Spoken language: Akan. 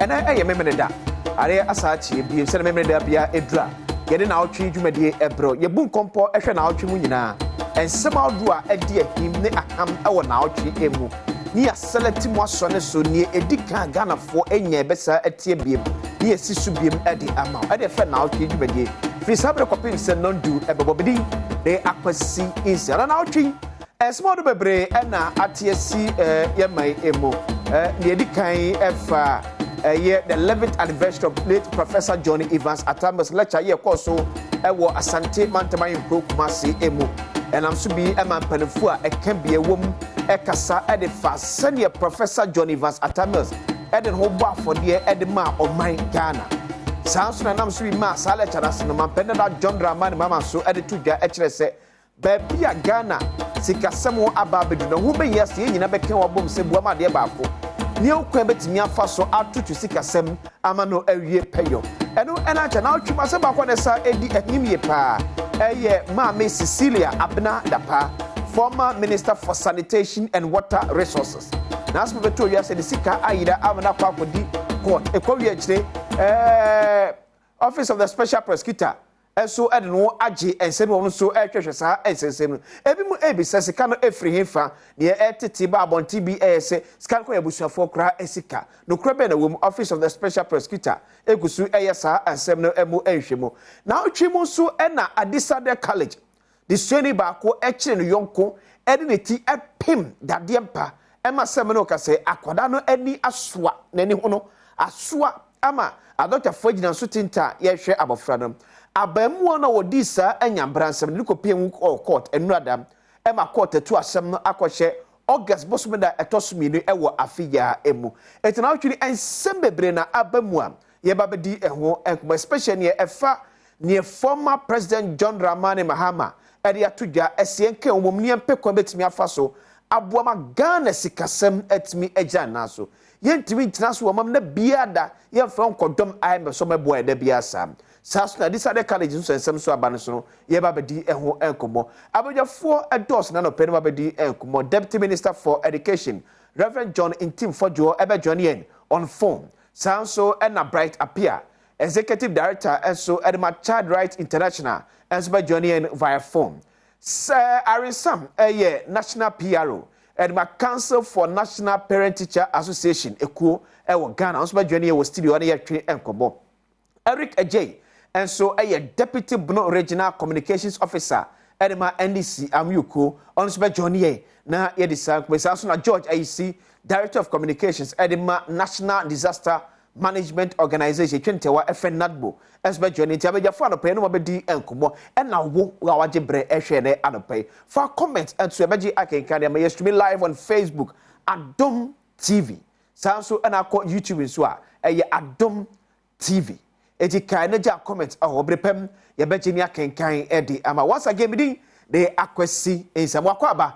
Ɛnɛ ɛyɛ Memeneda. Adeɛ asa akye ebiem sɛdeɛ Memeneda bia ɛduru a yɛde naawɔtwe dwumadie ɛbrɛ. Yɛbu nkɔmpɔ ɛhwɛ naawɔtwe mu nyinaa. Nsɛm ahodoɔ a ɛdi ahim ne aham ɛwɔ naawɔtwe mu. Ne yɛasɛlɛte mu asɔ ne so nea ɛdi kan Ghanafoɔ anya ɛbɛsa ɛteɛ biem ne yɛsi so biem ɛde ama wo. Ɛde ɛfɛ naawɔtwe dwumadie. Firi saa berɛ kɔpem sɛ 10:30 ɛbɛbɔ bidin de Akwasi Nsia. Na naawɔtwe nsɛm ahodoɔ bebree ɛna ate asi yɛman mu. Nea ɛdi kan ɛfa ɛyɛ the 11th anniversary of late Professor Johnny Evans Atta Mills lecture yɛ kɔɔ so ɛwɔ Asante Mantam Ahenkuro Kumase emu. Ɛnam so bi ɛma mpanimfoɔ a ɛka bi ɛwɔ mu ɛkasa ɛde fa sɛdeɛ Professor John Evans Atta Mills ɛde ne ho bɔ afɔdeɛ ɛde maa ɔman Ghana. Saa nso na nam so bi maa saa lecture no ase no, mampanin dada John Dramani Mahama so ɛde to dwa ɛkyerɛ sɛ baabi a Ghana sikasɛm aba abɛdu no ho bɛyia sɛ yɛn nyinaa bɛka wɔ bom sɛ buama adeɛ baako ne okwan bɛtumi afa so atoto sikasɛm ama no awie pɛyɔ. Ɛno ɛna akyɛ na ɔtwe asɛm baako a ne sa edi anim yie paa ɛyɛ Maame Cecilia Abena Dapaah, former Minister for Sanitation and Water Resources, na asɛm bɛtɔ wiase ne sika ayera ama no akɔ akɔdi court ɛkɔ wie akyire, Office of the Special Prosecutor ɛnso ɛde no agye nsɛm. Wɔn nso ɛrehwehwɛ saa nsɛnsɛm no. Ebi mu ebisa sika no efiri he fa. Deɛ ɛtete ba abɔnten bi ɛyɛ sɛ sika no kɔ yɛ abusuafoɔ koraa sika. Nokura bɛn na wɔ mu? Office of the Special Prosecutor egu so ɛyɛ saa nsɛm no ɛmu ɛnhwɛ mu. Na ɔtwe mu nso ɛna Adisadel College de suani baako ɛkyerɛ ne yɔnko ɛde ne ti ɛpem dadeɛ mpa ɛma sɛm no kasa akwadaa no ani asoa n'ani ho no asoa ama adɔktafoɔ gyina so tenta yɛhwɛ abɔfra no. Abaamuwa no a wɔdi saa anya mbransɛm de kɔpie mu kɔɔ court nnurada ɛma court atu asɛm no akɔhyɛ August bosome da ɛtɔ so 2 ɛwɔ afe yaa mu. Ɛti na awotwe nsɛm bebree na aba mu a yɛba bɛdi ɛho nkɔmɔ, especially neɛ ɛfa neɛ former President John Dramani Mahama ɛde ato dwa ɛsiɛ nka wɔn mu nneɛma kwan bɛtumi afa so aboa ma Ghana sikasɛm atumi agyina nan so. Yɛntumi ntena so wɔ mam na bia da yɛmfa nkɔdɔm IMF so mɛboa yɛda bia saa. Saa so na Adisadel College nso nsɛm so aba no so no, yɛba bɛdi ɛho nkɔmmɔ. Abadwafoɔ ɛdɔɔso na nɔpɛ no ba bɛdi nkɔmmɔ. Deputy Minister for Education, Reverend John Ntim Fordjour, ɛbɛjoin yɛn on phone. Saa nso ɛna Bright Appiah, Executive Director ɛnso ɛde ma Child Right International, ɛnso bɛjoin yɛn via phone. Sɛ Aresam ɛyɛ National PRO ɛde ma Council for National Parent Teacher Association ekuo ɛwɔ Ghana, nso bɛjoin yɛn wɔ studio ɛne yɛtwe nkɔmmɔ. Eric Adjei nso ɛyɛ Deputy Bono Regional Communications Officer ɛde ma NDC amuyoko, ɔno nso bɛjoin yɛn na yɛde saa nkɔmmɔ. Saa nso na George Ayisi, Director of Communications ɛde ma National Disaster Management Organization, twɛntɛwa ɛfɛ NADMO, ɛnso bɛjoin. Nti abɛgyafo anɔpɛ no wɔbɛdi nkɔmmɔ. Ɛna wo a wagye brɛ ɛhwɛ ne anɔpɛ yi, fa comment ɛnso yɛbɛgye akenkan deɛ ma yɛ streaming live on Facebook, Adom TV. Saa nso ɛna akɔ YouTube nso a ɛyɛ Adom TV. Eti kae na gya comment ɛwɔ bere pɛm yɛbɛgye ne akenkan ɛde ama. Once again, mi din de Akwasi Nsɛm wakɔ aba.